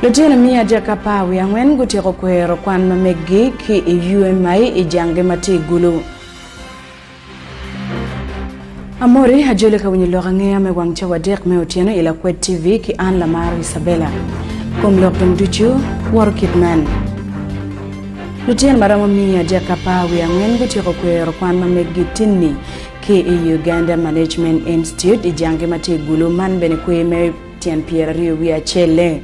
Lutino miya 34 gutyeko kwero kwan ma meggi ki i UMI i janggi ma tye i Gulu. Amori ajoli ka winyo lok angeya me wang cawa adek me otyeno i Lakwed TV ki an Lamaro Isabella. Kom lok dong ducu woto kit man. Lutino ma romo 314 gutyeko kwero kwan ma meggi tinni ki i Uganda Management Institute i janggi ma tye i Gulu man bene kwer me tyen pyeraryo wiye acel-le.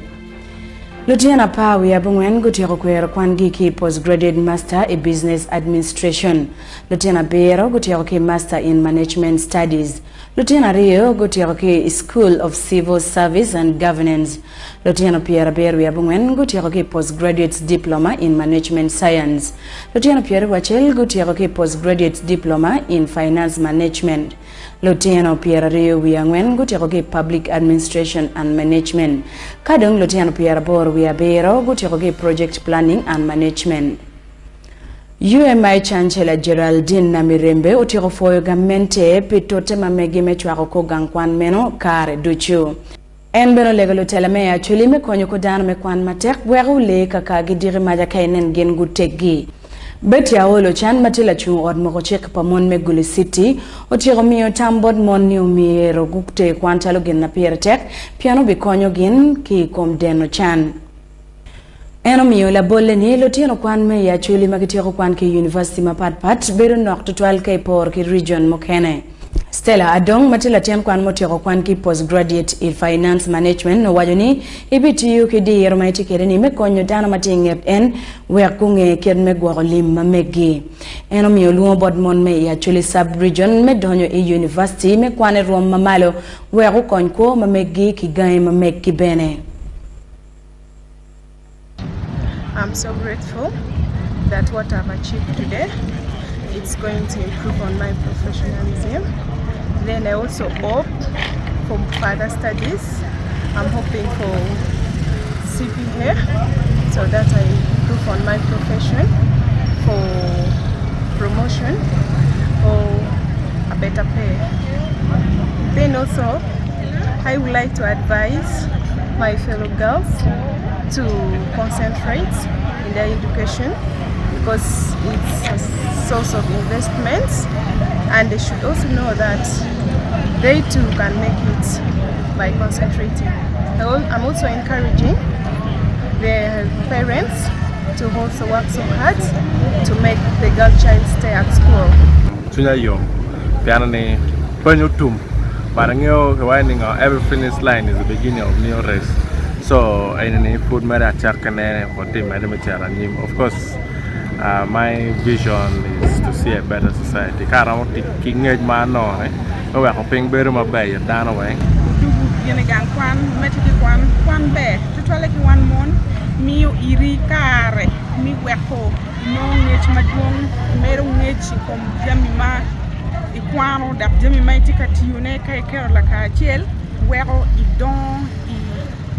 Lutino 14 gutyeko kwero kwangi ki i Postgraduate Master i Business Administration. Lutino abiro gutyeko ki i Master in Management Studies. Lutino aryo gutyeko ki i School of Civil Service and Governance. Lutino 74 gutyeko ki i Postgraduate Diploma in Management Science. Lutino 21 gutyeko ki i Postgraduate Diploma in Finance Management. Lutino 24 gutyeko ki i Public Administration and Management, ka dong lutino 87 gutyeko ki i Project Planning and Management. UMI Chancellor Geraldine Namirembe otyeko pwoyo gamente pi tute ma megi me cwako kor gang kwan meno kare ducu. En bene olego lutela me Acholi me konyo kor dano me kwan matek wek olee kaka gidiki maca ka inen gin guteggi. Betty Aol Ocan ma tye lacung ot moko cik pa mon me Gulu City otyeko miyo tam bot mon ni omyero guter kwan calo gin ma pire tek pien obikonyo gin ki i kom deno can. En omiyo labolle ni lutino kwan me i Acholi ma gityeko kwan ki i univaciti mapat pat bedo nok tutwal ka iporo ki region mukene. Stella Adong ma tye latin kwan mutyeko kwan ki Postgraduate i Finance Management owaco ni ebitiyo ki diro ma etye kwede ni me konyo dano ma tye i nget en wek gunge kit me gwoko lim ma meggi. En omiyo lwongo bot mon me i Acholi Sub-Region me donyo i univaciti me kwan i rwom ma malo wek okony kwo ma meggi ki gangi ma meggi bene. I'm so grateful that what I've achieved today it's going to improve on my professionalism then I also hope for further studies I'm hoping for CPA so that I improve on my profession for promotion or a better pay then also I would like to advise my fellow girls to concentrate in their education because it's a source of investment and they should also know that they too can make it by concentrating. I'm also encouraging their parents to also work so hard to make the girl child stay at school. Cwinya yom pien ni peny otum but angeyo ki waco ni ngo every finish line is the beginning of new race so eni ni pud mere acakkine watye mere me cito anyim of course my vision is to see a better society ka aromo tic ki ngec ma anongo ni me weko piny bedo maber it dano weng. Odwogo gin i gang kwan, omedde ki kwan. Kwan ber tutwalle ki wan mon, miyo iri kare me weko inongo ngec madwong, imedo ngec i kom jami ma ikwano dok jami ma itye ka tiyone ka iketo lakacel weko idongo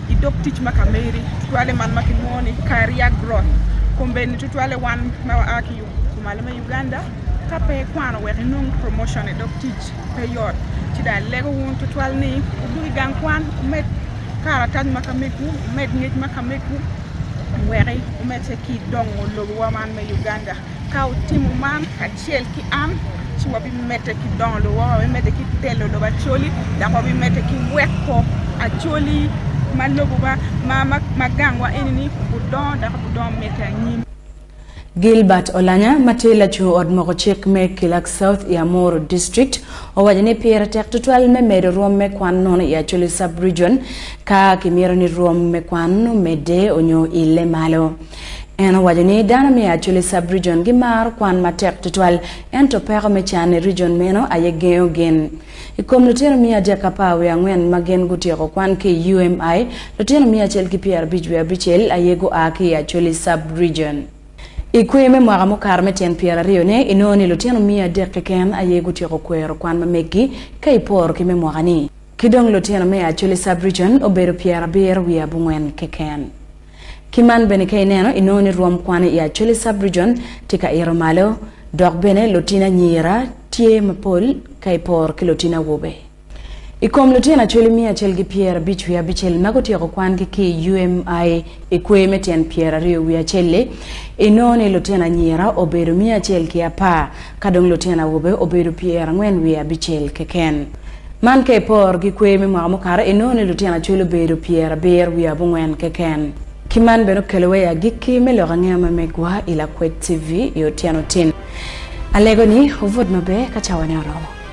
i dog tic ma ka meri tutwalle man ma kilwongo ni career growth kombeddi tutwalle wan ma waa ki kumalo me Uganda ka pe ikwano wek inong promotion i dog tic pe yot ci dong alego wun tutwal ni wudug i gang kwan wumed karatac ma ka megwu wumed ngec ma ka megwu wek wumedde ki dongo lobowa man me Uganda. Ka wutimo man kacel ki an, ci wabimedde ki dongo lobowa, wabimedde ki telo lobo Acholi, dok wabimedde ki weko Acholi ma lobowa ma gangwa eni-ni obudongo dok obudongo medde anyim. Gilbert Olanya ma tye lacung ot moko cik me Kilak South i Amuru District owaco ni pire tek tutwal me medo rwom me kwan nono i Acholi Sub-Region ka kimito ni rwom me kwan omedde onyo ile malo. En owaco ni dano me Acholi Sub-Region gimaro kwan matek tutwal ento peko me can i region meno aye gengo gin. I kom lutino 314 ma gin gutyeko kwan ki i UMI, lutino 156 aye gua ki i Acholi Sub-Region. I kwer me mwaka mukato me tyen pyeraryo ne, inongo ni lutino 300 keken aye gutyeko kwero kwan ma meggi ka iporo ki me mwaka-ni. Ki dong lutino me Acholi Sub-Region obedo 79 keken. Ki man bene ka ineno, inongo ni rwom kwan i Acholi Sub-Region tye ka ito malo, dok bene lutino anyira tye mapol ka iporo ki lutino awobe. I kom lutino Acholi miya acel ki 56 wiye abicel ma gutyeko kwangi ki i UMI i kwer me tyen 20 wiye acel-li, inongo ni lutino anyira obedo miya acel ki apar ka dong lutino awobe obedo 40 wiye abicel keken. Man ka iporo ki kwer me mwaka mukato, inongo ni lutino Acholi obedo 70 wiye abongwen keken. Ki man bene okelowa i agikki me lok angeya ma megwa i Lakwed TV i otyeno tin. Alego ni wubut maber ka cawane oromo.